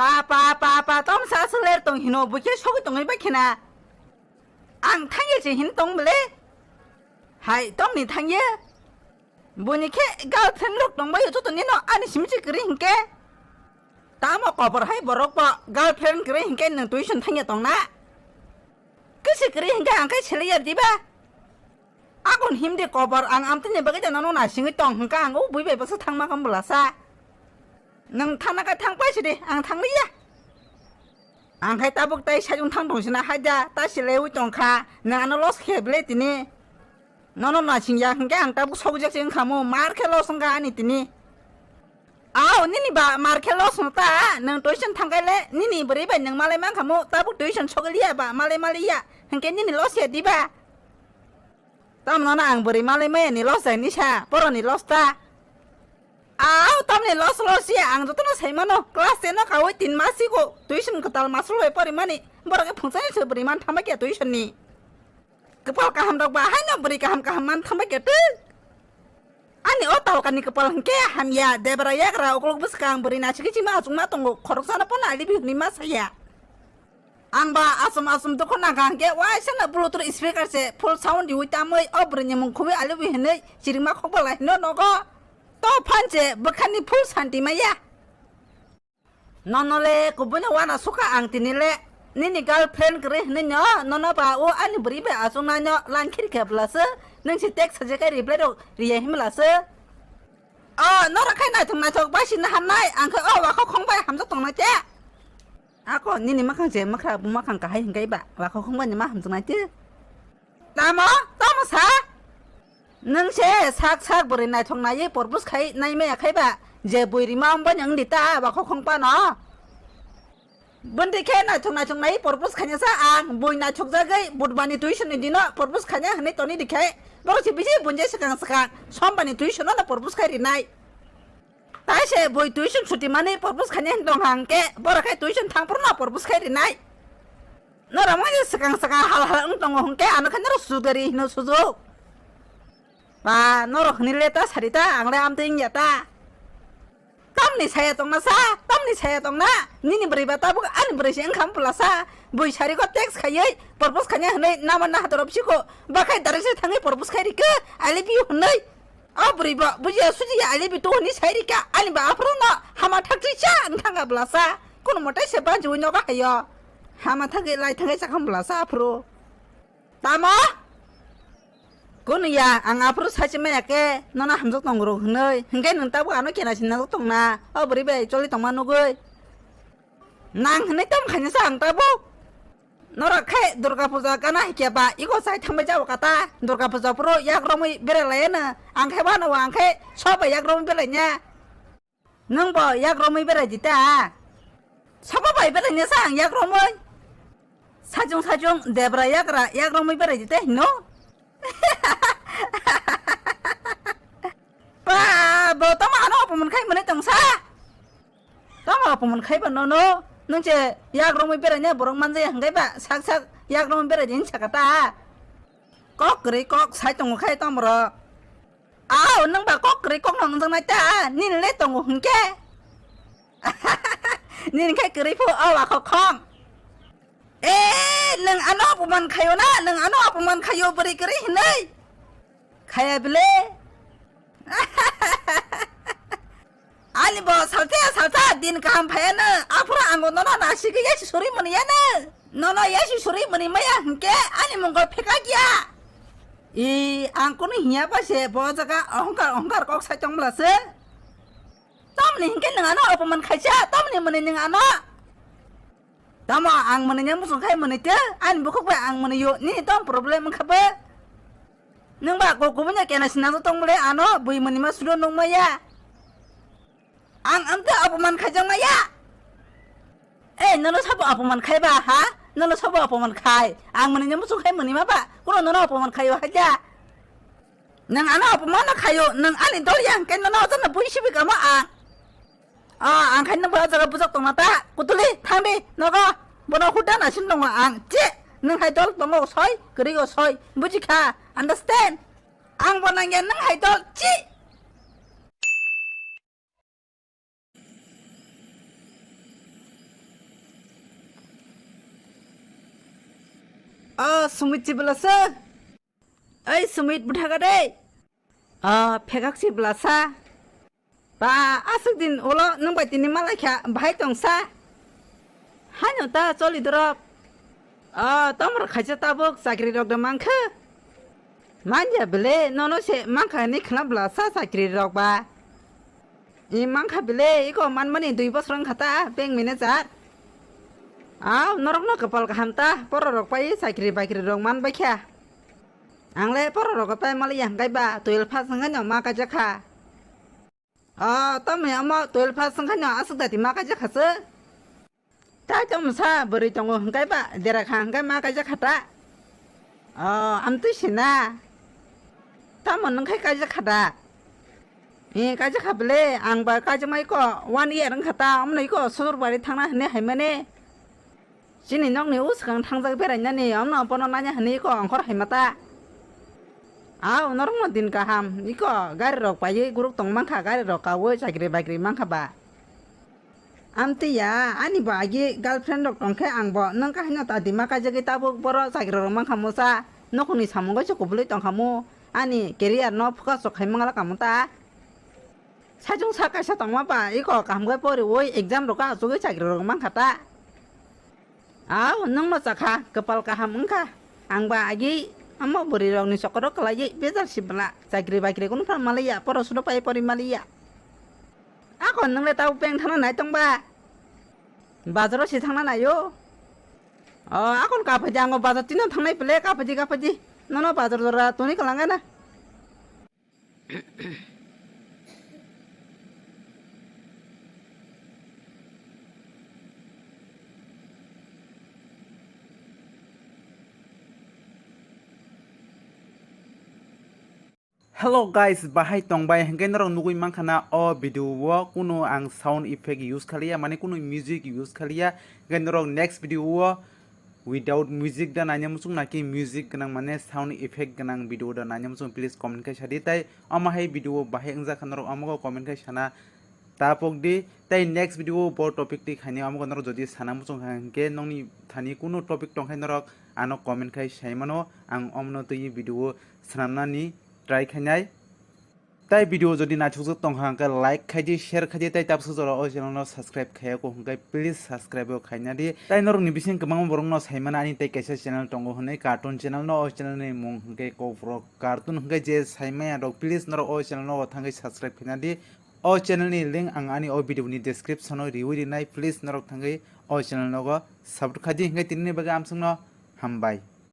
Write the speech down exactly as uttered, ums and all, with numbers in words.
Pa, pa, pa, pa, tom sa seler tong hino, buke sogwi tongwi ba khena. Ang thangye se hin tong bele. Hai, tom ni thangye. Buni khe girlfriend rok tong bayo joto nino ani simi se kwrwi hinkhe. Tamo kobor hai borok bo girlfriend kwrwi hinkhe nwng tuition thangya tong na. Kisi kwrwi hinkhe ang khe sele ya diba? Agon himdi kobor ang amtini bagwi jana no nasingwi tong hinkhe ang o bui bai baksa thangma kha bwlasa. Nwng thangna khe thang pai sidi, ang thangliya. Ang khai tabuk tai sajung thang tong sina haida, ta silewi tong kha, nwng ano loss khe bele tini. Nono nasing ya hinkhe ang tabuk sokjak se wngkha mo, mar khe loss wngkha ani tini. Ao, nini ba mar khe loss no ta, nwng tuition thangkhe le, nini bwrwi bai nwng malai mankha mo, tabuk tuition sogwi liya ba, malai maliya, hinkhe nini loss ya diba? Tamno na ang bwrwi malai maya ni loss jai ni sa, poro ni loss ta. Ao, tamni loss loss ya, ang jotono sai mano, class ten no kawi tin mas sigo, tuition kwtal masol bai pori mani, borok e phungsa ni se bwrwi man thama kya tuition ni. Kwpal kaham rok ba haino bwrwi kaham kaham man thangbai khe twi. Ani o talkani kwpal hwnkhe hamya, debra yagra uklok bwskang bwrwi naisingwi chima achukma tongo, khoroksano pono alibi hwnwi ma saya. Ang ba achum achum dukhu nangkha hwnkhe waisano Bluetooth speaker se full sound riwi tamwi o bwrwini mung khubui alibi hwnwi chirima khokba lai hino nogo. To phan se bwkhani full santi maya. Nono le kubui no wana sukha ang tini le. Nini girlfriend kwrwi hwnwi no, nono ba o ani bwrwi bai achuk nai no line khiri khe bwla se. Nwng si text sajak khe reply rok riya himla se. O, norok khai naithok naithok bai sini hamnai, ang khai o wakhok khong bai hamjak tongnai te. Ako nini makhang je makhra bu makhang kahai hingkai ba, wakhok khong bai ni ma hamjak nai te. Tamo? Tamo sa? Nwng se sak sak bwrwi naithok naiwi propose khai nai maya khai ba? Je bui rima wng bani wng di ta, wakhok khong pano. Bwndwi khe naithok naithok naiwi propose khaina sa ang, bui naithok jagwi budbani tuition ni dino propose khaina hwnwi toni di khai. Borok se bisi bunje swkang swkang sombani tuition no propose khai rinai. Tai se bui tuition chuti mani propose khaina hwn tong hang khe, borok khai tuition thang phuru no propose khai rinai. Norok mani swkang swkang hal hal wng tongo hwnkhe ano khe norok sujari hino sujuk. Ba norok hwnwi le ta sari ta, ang le amtwi wngya ta. Tamni saya tongna sa, tamni saya tongna. Nini bwrwi ba tabuk ani bwrwi se wngkha bwla sa. Bui sari ko text khaiwi propose khaina hwnwi nama na hatorop siko. Ba khai direct se thangwi propose khai rikhe, I love you hwnwi. O bwrwi bo bujiya sujiya alibi to hwnwi sai rikha, ani ba aphuru no hama thak twi cha wng thanga bwlasa, kono motai se banchiwi nogo hayo, hama thagwi lai thangwi chakha bwlasa aphuru. Tamo? Kono ya, ang aphuru sai se maya khe nono hamjak tongo rok hwnwi, hwnkhe nwng tabuk ano kena sinajak tongna, o bwrwi bai choli tongma nugwi. Nang hwnwi tamo khainasa ang tabuk? Norok khe Durga Puja gana hai khe ba ego chai thangbai jabo kata. Durga Puja phuru yak romwi berai lai no. Ang khe wano ang khe soba yak romwi berai nya. Nwng bo yak romwi berai di ta. Soba bai berai nya sa ang yak romwi. Sajung sajung debra yakra yak romwi berai di ta hino. Pa, bo tamo ano opomon khai mwnwi tongsa? Tamo opomon khai ba nono? Nwng se yak romwi berai ne borok manjaya hwnkhe ba sak sak yak romwi berai din saka ta? Kok kwrwi kok sai tongo khai tamo rok. Ao, nwng ba kok kwrwi kok no wngjaknai ta? Nini le tongo hwnkhe? Nini khai kwrwi phu o wakhok khong. Eh, nwng ano apuman khayo na, nwng ano apuman khayo bwrwi kwrwi hinwi. Khaya bile. Ani bo salsa salsa din kaham phayano, aphuru ang nono nasigwi yasi suri mwniyano. Nono yasi suri mwnimaya hwnkhe ani mungo phekakya. I, ang kunu hiya ba se bo jaga ohongkar ohongkar kok sai tong bwla se. Tamni hwnkhe nwng ano apuman khaisa, tamni mwnwi nwng ano. Tamo ang mwnwi nang muchung khai mwnwi te, ani bukhuk bai ang mwnwi yo, nini tamo problem wngkha ba? Nwng ba kok kubun ya kena sinajak tong bole ano bui mwnwi ma sudo nung maya. Ang amte apuman khaijak maya. Eh, nono sabo apuman khai ba ha? Nono sabo apuman khai. Ang mwnwi nang muchung khai mwnwi ma ba? Kuno nono apuman khai o haja. Nwng ano apuman no khayo, nwng ani dol yang khe nono jano bui sibi kamo ang. Ah, ang khai nwng bo o jaga bujak tongma ta. Kutuli, thang di, nogo. Bono huda naising tongo ang. Che, nwng hai dol tongo soi, kwrwi o soi. Buji kha, understand? Ang bo nangya nwng hai dol, chi. O Sumit chibwlasa. Oi Sumit bwthaga de. O phegak chibwlasa. Ba aswk din ulo nwng bai tini malaikha bahai tongsa. Haino ta choli dorok. O tomor khaisa tabuk chakri rok de mankha. Manya bele nono se mankha ni khna bwlasa chakri rok ba. I mankha bele iko manmani dui bosor wngkha ta bank manager. Aw norokno kwpal kaham ta bororok pai chakri bakri rok manbaikha. Angle bororok pai maliya hwnkhe ba twelve pass wngkhaino ma kaijakha. O tamni omo twelve pass wngkhaino aswk dati ma kaijakha se. Tai tamo sa bwrwi tongo hwnkhe ba dera kha hwnkhe ma kaijakha ta. O amtwi sina. Tamo nwngkhai kaijakha da. Ni kaijakha bele ang ba kaijakmai ko one year wngkha ta omno iko sosor bari thangna hwnwi haimani. Chini nokni usukang thangjak berainani omno bono nanya hwnwi iko ongkhor haima ta. Aw norokno din kaham iko gari rok paiwi guruk tong mankha gari rok kaui chakri bakri mankha ba. Amtwi ya, ani bo agi girlfriend rok tongkhe ang bo nwng kahaino ta dima kaijagwi tabuk boro chakri rok mankha musa, nukhungni samung bai se kubulwi tongkha mu, ani career no focus rok khai mangala kamu ta. Sajung sa kaisa tongma ba, iko kaham khe poriwi exam rok achugwi chakri rok mankha ta. Aw, nwngno chakha, kwpal kaham wngkha. Ang ba agi, amo bwrwi rokni chokoro kwlaiwi bejal si bwla, chakri bakri kunu phan maliya, poro sudo pai pori maliya. Akon nwngle tabo bank thangna nai tong ba? Bazaro si thangna naio. O, akon kaphaidi ango bazar tino thangnai pele kaphaidi kaphaidi. Nono bazar jora toni kalangana. Hello guys, bahai tongbai hwnkhe norok nugui mankha na o video o kunu ang sound effect use khaliya, mane kunu music use khaliya, hwnkhe norok next video o without music da naina muchung naki music gwnang mane sound effect gwnang video da naina muchung please comment khai sadi tai omo hai video o bahai wngjak kha norok omo comment khai sana. Ta pok di, tei next video o bo topic twi khaini, amo norok jodi sana muchung kha hwnkhe nokni thani kunu topic tongkhai norok ano comment khai sai mano, ang omno twi video o swnamnani try khainai. Tai video jodi naithokjak tongkha hwnkhe like khaidi, share khaidi, tei tabuk jora o channel no subscribe khayako hwnkhe please subscribe o khaina di. Tai norokni bising kwbangma borokno saimano ani tei kaisa channel tongo hwnwi cartoon channel no, o channel ni mung hwnkhe Kokborok Cartoon hwnkhe je saimaya rok please norok o channel no thangwi subscribe khaina di. O channel ni link ang ani o video ni description o riwi rinai, please norok thangwi o channel nogo support khaidi hwnkhe tinini bagwi amsongno hambai.